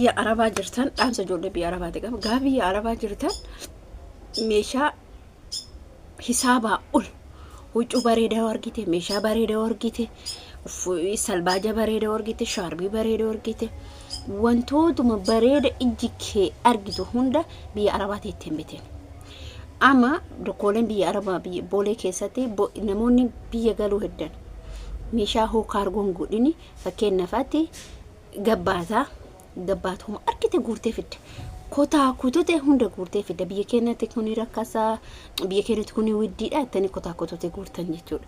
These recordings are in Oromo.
Biyya Arabaa jirtan, dhaamsa ijoollee biyya Arabaati qaba. Gaafa biyya Arabaa jirtan meeshaa hisaabaa ol, huccuu bareedaa yoo argite, meeshaa bareedaa yoo argite, salbaaja bareedaa yoo argite, shaarbii bareedaa yoo argite, wantootuma bareeda ijji kee argitu hunda biyya Arabaa teettee hin bitin. Amma dokkooleen biyya Arabaa biyya Boolee keessatti namoonni biyya galuu heddan meeshaa hoo kaargoon godhini, fakkeenyafaatti gabbaataa gabbaatuma argite guurtee fidda. Kotaa kutute hunda guurtee fidda. Biyya keenyatti kuni rakkasaa, biyya keenyatti kuni widdiidha jettanii kotaa kutute guurtan jechuudha.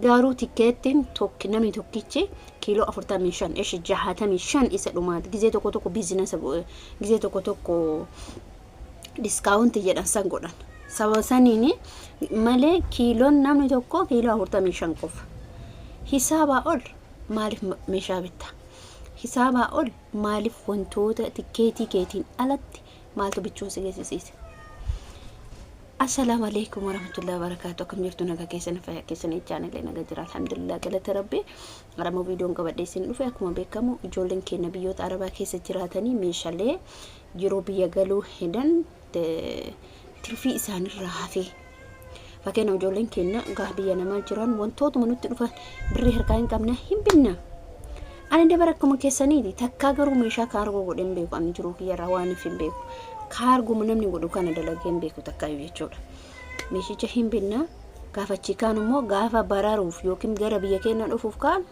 Garuu tikkeettiin tokki namni tokkichi kiiloo 45 ishi 65 isa dhumaati. Gizee tokko tokko biizinasa, gizee tokko tokko diskaawunti jedhan san godhan. Sababa saniin malee kiiloon namni tokko kiiloo 45 qofa. Hisaabaa ol maaliif meeshaa bitta? Hisaabaa ol maaliif wantoota tikkeetii keetiin alatti maaltu bichuun si geessisiise? Assalaamu alaikum warahmatullahi wabarakatuh. Akkam jirtu? Nagaa keessan, fayyaa keessan? Jechaan illee naga jira, alhamdulillah, galata Rabbi. Aramoo viidiyoon qabadhee isin dhufe, akkuma beekamu ijoolleen keenya biyyoota Arabaa keessa jiraatanii meeshaalee yeroo biyya galuu hedan tirfii isaanirraa hafee, fakkeenyaaf ijoolleen keenya gaafa biyya namaa jiran wantootuma nutti dhufan birrii harkaa hin qabne hin binna. Ani dabara akkuma keessaniiti, takkaa garuu meeshaa kaargoo godhee hin beeku. Ani jiruu kiyyarraa waan hin beeku. Kaarguma namni godhu kana dalagee hin beeku takkaayyuu jechuudha. Meeshicha hin binna, gaafa achii kaan immoo gaafa bararuuf yookiin gara biyya keenya dhufuuf kaan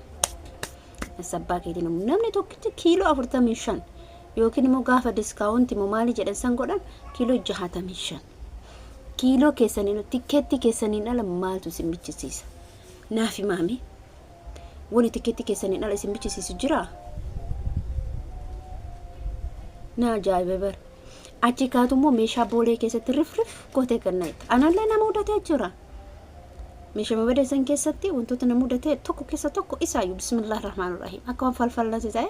sabbaa keetiin namni tokkichi kiiloo 45 yookiin immoo gaafa diskaawunti immoo maali jedhan san godhan kiiloo 65. Kiiloo keessaniin, tikkeettii keessaniin ala maaltu isin bichisiisa? Naaf himaame. Wani tikkeettii keessaniin ala isin bichisiisu jiraa? Na ajaa'iba bara. Achi kaatu immoo meeshaa Boolee keessatti rif rif gootee ganna itti. Anallee na mudatee jira. Meeshaa badee san keessatti wantoota na mudatee tokko keessa tokko isaayyuu, bismillah rahmaan rahiim, akka waan falfallati ta'e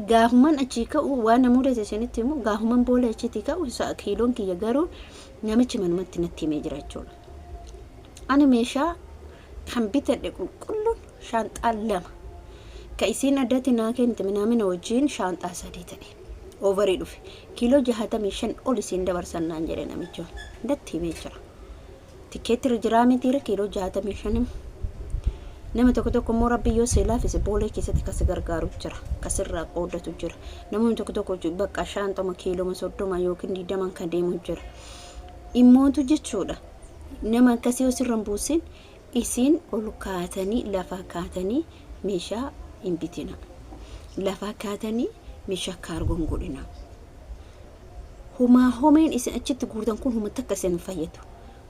gaafuman achii ka'u waan na mudate isinitti himu. Gaafuman Boolee achitti ka'u isa kiiloon kiyya garuu namichi manumatti natti himee jira jechuudha. Ani meeshaa kan bitadhe qulqulluun shaanxaa lama. Ka isiin addatti naa kennite minaamina wajjin shaanxaa sadii ta'e. Oovarii dhufe. Kiiloo 65 ol isiin dabarsan naan jedhe namichi. Natti himee jira. Tikkeetti irra jiraa mitiira kiiloo 65. Nama tokko tokko immoo Rabbi yoo see laafise Boolee keessatti kasi gargaaru jira. Kasirraa qoodatu jira. Namoonni tokko tokko bakka shaanxuma kiilooma 30 yookiin 20 kan deemu jira. Immootu jechuudha. Nama akkasii yoo sirra hin buusin isiin ol kaatanii lafaa kaatanii meeshaa hin bitina. Lafaa kaatanii meeshaa kaargoo hin godhina. Humaa homeen isin achitti guurtan kun huma takka isin hin fayyadu.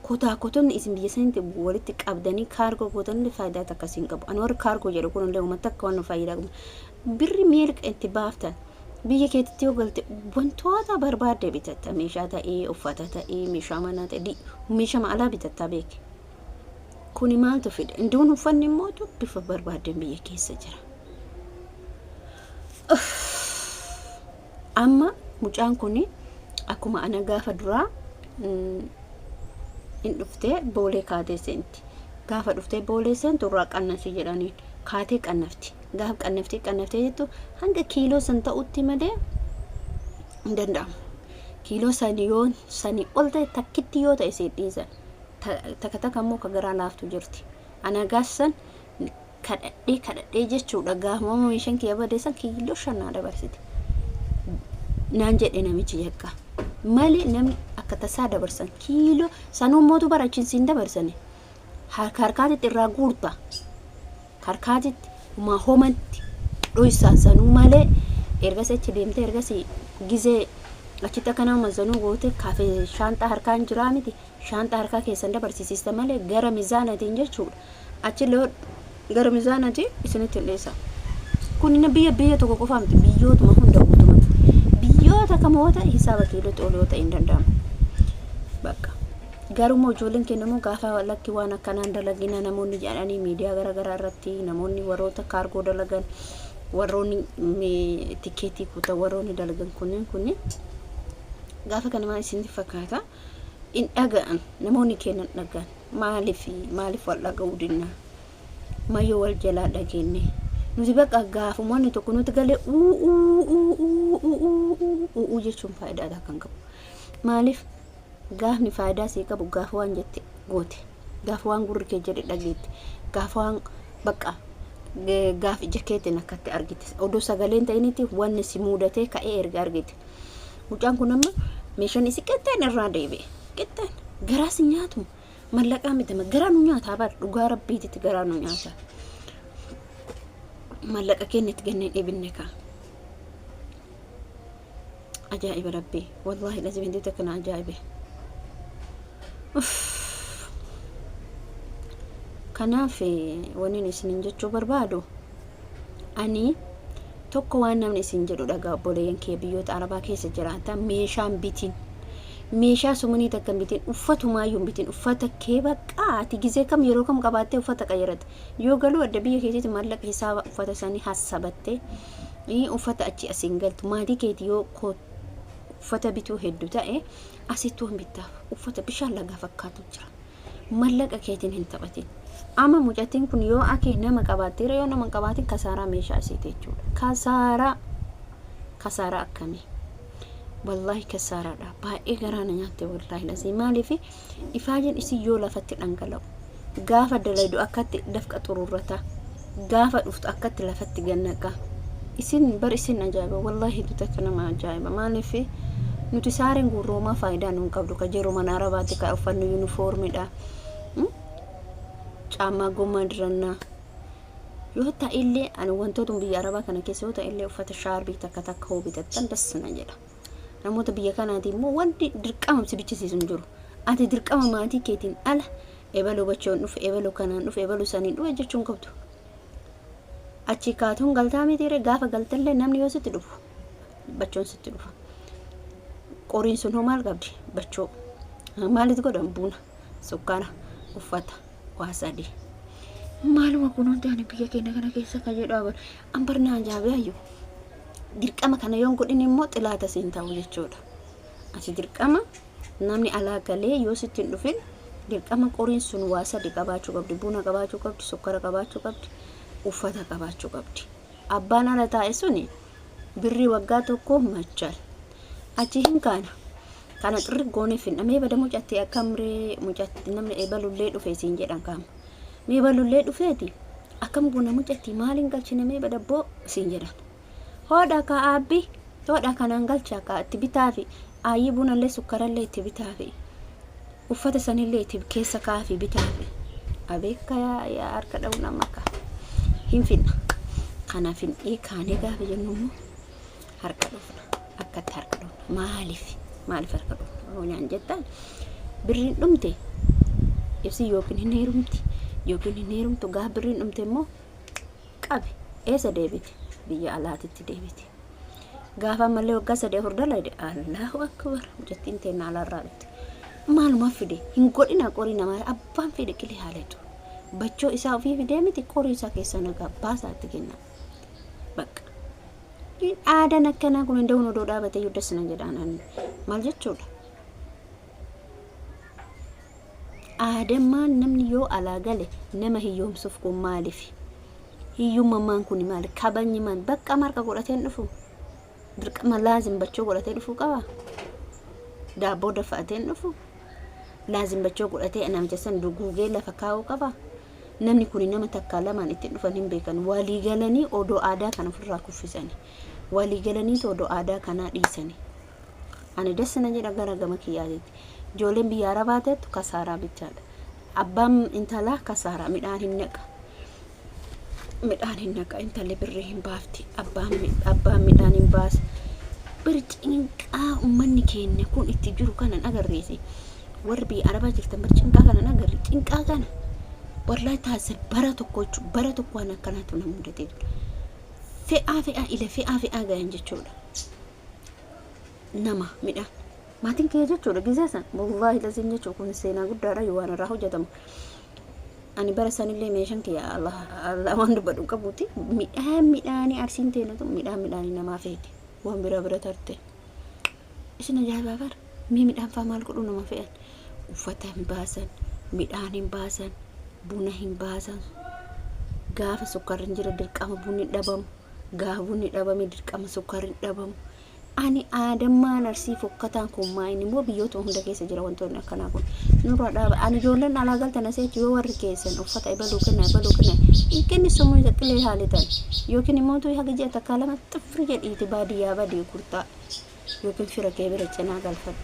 Kotaa kotonni isin biyya sanitti walitti qabdanii kaargoo gootanillee faayidaa takka isin qabu. Ani warri kaargoo jedhu kunillee huma takka waan faayidaa qabu. Birri meelqa itti baaftan. Biyya keetitti yoo galte wantoota barbaadde bitatta. Meeshaa ta'ee, uffata ta'ee, meeshaa manaa ta'ee, meeshaa alaa bitattaa beeki. Kuni maaltu fida? Induun uffanni immoo bifa barbaaddeen biyya keessa jira. Amma mucaan kun akkuma ana gaafa duraa in dhuftee Boolee kaatee seenti. Gaafa dhuftee Boolee seentu irraa qannasi jedhaniin kaatee qannafti. Gaafa qannaftee qannaftee jettu hanga kiiloo san ta'utti malee hin danda'amu. Kiiloo sanii yoo sanii ol ta'e, takkitti yoo ta'e siin dhiisan. Takka takka immoo ka garaa laaftu jirti. Ana gaafsan kadhadhee kadhadhee jechuudha, gaafuma meeshaan kiyya bade san kiiloo 5 naa dabarsite. Naan jedhe namichi yakka. Malee namni akka tasaa dabarsan kiiloo sanuu mootu bara achiin siin dabarsani. Harka harkaatitti irraa guurta. Harkaatitti humaa homatti dhoysaan sanuu malee ergasii achi deemtee ergasii gizee achitti akka nama mazanuu goote kaafee shaanxaa harkaan jiraa miti, shaanxaa harkaa keessan dabarsisiista malee gara mizaanatiin jechuudha. Achillee gara mizaanatiin isinitti hin dhiisa. Kun biyya tokko qofaa miti, biyyootuma hunda guutumatti. Biyyoota kamoota hisaaba kiilootti ol yoo ta'e hin danda'amu. Bakka. Garuu ijoolleen keenya immoo gaafa lakki waan akkanaan dalagina namoonni jedhanii miidiyaa garaagaraa irratti namoonni warroota kaargoo dalagan, warroonni tikeetii kutan, warroonni dalagan kunneen kunniin gaafa kana maal isinitti fakkaata? Hin dhaga'an, namoonni keenya hin dhaga'an. Maaliif maaliif wal dhaga'uu dinna? Mayyoo wal jalaa dhageenye. Nuti bakka gaafuma wanni tokko nuti galee uu uu uu uu uu U'uu jechuun faayidaa kan qabu. Maaliif gaafni faayidaa sii qabu gaafa waan jette goote, gaafa waan gurri kee jedhe dhageette, gaafa waan bakka gaaf ija keetiin akkatti argite, odoo sagaleen ta'initti wanni si muudatee ka'ee erga argite. Mucaan kun amma meeshaan isi qixxeen irraa deebi'e. Qixxeen garaa si nyaatu, mallaqaa miti, garaa nu nyaataa bar, dhugaa rabbiititti garaa nu nyaata. Mallaqa keenya itti ganneen dhibinne kaa. Ajaa'iba rabbii, wallaahi lazim hedduutu akkana ajaa'ibe. Kanaaf wanni isinin jechuu barbaadu, ani tokko waan namni isin jedhu dhagaa. Obboleeyyan kee biyyoota arabaa keessa jiraatan, meeshaan bitin, meeshaa sumunii takka hin bitin, uffatumaayyuu hin bitin. Uffata kee baqqaa ati gizee kam yeroo kam qabaattee uffata qayyarate yoo galuu adda biyya keetiitti maallaqa hisaaba uffata sanii hassabattee uffata achi asiin galtu. Maatii keeti yoo uffata bituu hedduu ta'e, asittuu hin bittaaf. Uffata bishaan lagaa fakkaatu jira, mallaqa keetiin hin taphatin. Amma mucattiin kun yoo ake nama qabaatteera, yoo nama hin qabaatin, kasaaraa meeshaa isiiti jechuudha. Kasaaraa, kasaaraa akkamii? Wallaahi kasaaraadha. Baay'ee garaa na nyaatte, wallaahi lasii. Maaliif ifaajin isii yoo lafatti dhangala'u, gaafa dalaydu akkatti dafqa xururrata, gaafa dhuftu akkatti lafatti gannaqa. Isin bar isin ajaa'iba, wallaahi hedduu takka nama ajaa'iba. Maaliif nuti saareen guurroomaa faayidaa nuun qabdu ka jiru mana arabaatti ka uffannu yuunifoormiidha. Caammaa gommaa dirannaa. Yoo ta'ellee, ani wantoota biyya arabaa kana keessa yoo ta'ellee, uffata shaarbii takka takka hoo bitattan das na jedha. Namoota biyya kanaati immoo wanti dirqama si bichisiisu hin jiru. Ati dirqama maatii keetiin ala ebaluu bachoon dhufe, ebaluu kanaan dhufe, ebaluu saniin dhufe jechuun qabdu. Achi kaatuun galtaa mitiire? Gaafa galtallee namni yoo sitti dhufu bachoon sitti dhufa. Qoriin sun hoo maal qabdi? Bachoo. Maalitti godhan? Buna, sukkaara, uffata, waa sadii. Maaluma kun hundi ani biyya keenya kana keessa kan jedhu abar ambar na ajaa'ibee ayyu. Dirqama kana yoon godhin immoo xilaata siin ta'u jechuudha. Ati dirqama namni alaa galee yoo sitti hin dhufin, dirqama qoriin sun waa sadi qabaachuu qabdi. Buna qabaachuu qabdi, sukkara qabaachuu qabdi, uffata qabaachuu qabdi. Abbaan ala taa'e suni birrii waggaa tokko machal. Achi hin kaana. Kana xirri goonee finna. Mee bada mucatti akkamree, mucatti namni eebalullee dhufe siin jedhan kaama. Mee balullee dhufeeti akkam goona, mucatti maaliin galchine, mee bada boo siin jedhan. Hoodha ka aabbi, hoodha kanaan galcha ka itti bitaafi, aayyii bunallee sukkarallee itti bitaafi, uffata sanillee itti keessa kaafi bitaafi. Abeekka yaa harka dha'u nama ka hin finna. Kanaaf hin kaanee gaafa jennu immoo harka dhufna, akkatti harka dhufna. Maaliif maaliif harka dhufna yoo nyaan jettan, birriin dhumte ibsi yookiin hin heerumti yookiin hin heerumtu. Gaafa birriin dhumte immoo qabi eessa deebite? Biyya alaatitti deebite. Gaafa ammallee waggaa 3 4 dalagde, Allahu akbar, mucattiin teenna alaarraa dhufte maalumaaf fide? Hin godhina. Qorii namaa abbaan fide qilee haaletu bachoo isaa ofii fidee miti, qorii isaa keessaa nagaa baasaa itti kenna. Bakka aadaan akkanaa kun hin da'uun odoo dhaabatee iyyuu das na jedhaan. Ani maal jechuudha? Aadammaan namni yoo alaa gale nama hiyyoomsuuf kun maaliif? Hiyyummaan kun maali? Kabajni maal? Bakka marqa godhatee dhufu, dirqama laazim bachoo godhatee dhufuu qaba? Daabboo dafa'atee dhufu, laazim bachoo godhatee namicha san duguugee lafa kaa'uu qaba? Namni kun nama takkaa lamaan itti dhufan hin beekan. Walii galanii odoo aadaa kana ofirraa kuffisanii, walii galaniitu odoo aadaa kanaa dhiisanii ani das na jedha. Gara gama kiyyaatitti ijoolleen biyya arabaa teettu kasaaraa bichaadha. Abbaan intalaa kasaaraa, midhaan hin naqa, midhaan hin naqa, intalli birrii hin baafti, abbaan midhaan hin baasa. Bir cinqaa ummanni keenya kun itti jiru kanan agarreesi. Warri biyya arabaa jirtan bir cinqaa kanan agarre, cinqaa kana wallahi taasisa. Bara tokko jechuun bara tokko waan akkanaatu na mudatee jira. Fe'aa fe'aa ila fe'aa fe'aa gahan jechuudha. Nama midhaan maatiin kiyya jechuudha gizee san, wallaahi laziin jechuun kun seenaa guddaadha yoo waan irraa hojjetamu. Ani bara sanillee meeshaan kiyya Allah Allah waan dubbadhu hin qabuuti. Midhaan midhaanii arsiin teenatu midhaan midhaanii namaa feete, waan biraa bira tarte. Isin ajaa'ibaa bara mee midhaan faa maal godhuu nama fe'an? Uffata hin baasan, midhaan hin baasan, buna hin baasan. Gaafa sukkarri hin jira dirqama bunni hin dhabamu, gaafa bunni dhabame dirqama sukkarri hin dhabamu. Ani aadammaan Arsii fokkataan kun maa inni immoo biyyoota hunda keessa jira wantoonni akkanaa kun nurraa dhaaba. Ani ijoolleen alaa galtan asii achi yoo warri keessan uffata ebaluu kenna ebaluu kenna hin kenni sumuu isa qilee haalitan yookiin immoo tuyi haga ji'a takkaa lama xifri jedhiiti baadiyyaa badii gurtaa yookiin fira kee bira cinaa galfadhu.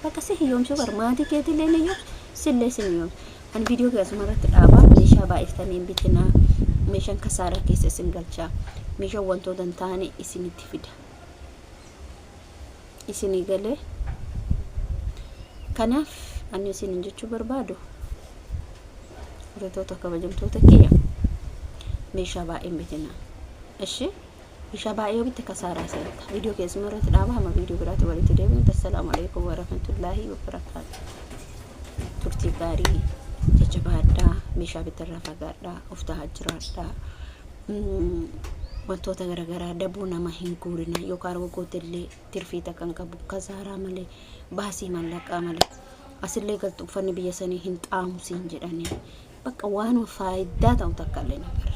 Bakka si hiyyoomsuu bar maatii keetillee ni hiyyoomsu sillee si hiyyoomsu. Ani viidiyoo kee asuma irratti dhaabaa meeshaa baay'iftanii hin bitinaa meeshaan kasaaraa keessa isin galchaa meeshaan wantoota hin taane isinitti fida. Isinii galee kanaaf ani isinin jechuu barbaadu hordoftoota kabajamtoota kiyya meeshaa baay'ee hin bitinaa. Ishi meeshaa baay'ee yoo bitte kasaaraa seenta. Viidiyoo keessuma irratti dhaaba hamma viidiyoo biraatti walitti deebinu. Assalaamu alaikum warahmatullaahi wabarakaatu. Turtii gaarii jajjabaadhaa meeshaa bittarraa fagaadhaa of tahaa jiraadhaa. Wantoota garaagaraa daboo nama hin guurina yookaan rogootillee tirfii takka hin qabu kasaaraa malee baasii mallaqaa malee asillee galtu uffanni biyya sanii hin xaamu siin jedhanii bakka waanuma faayidaa ta'u takka illee hin agarre.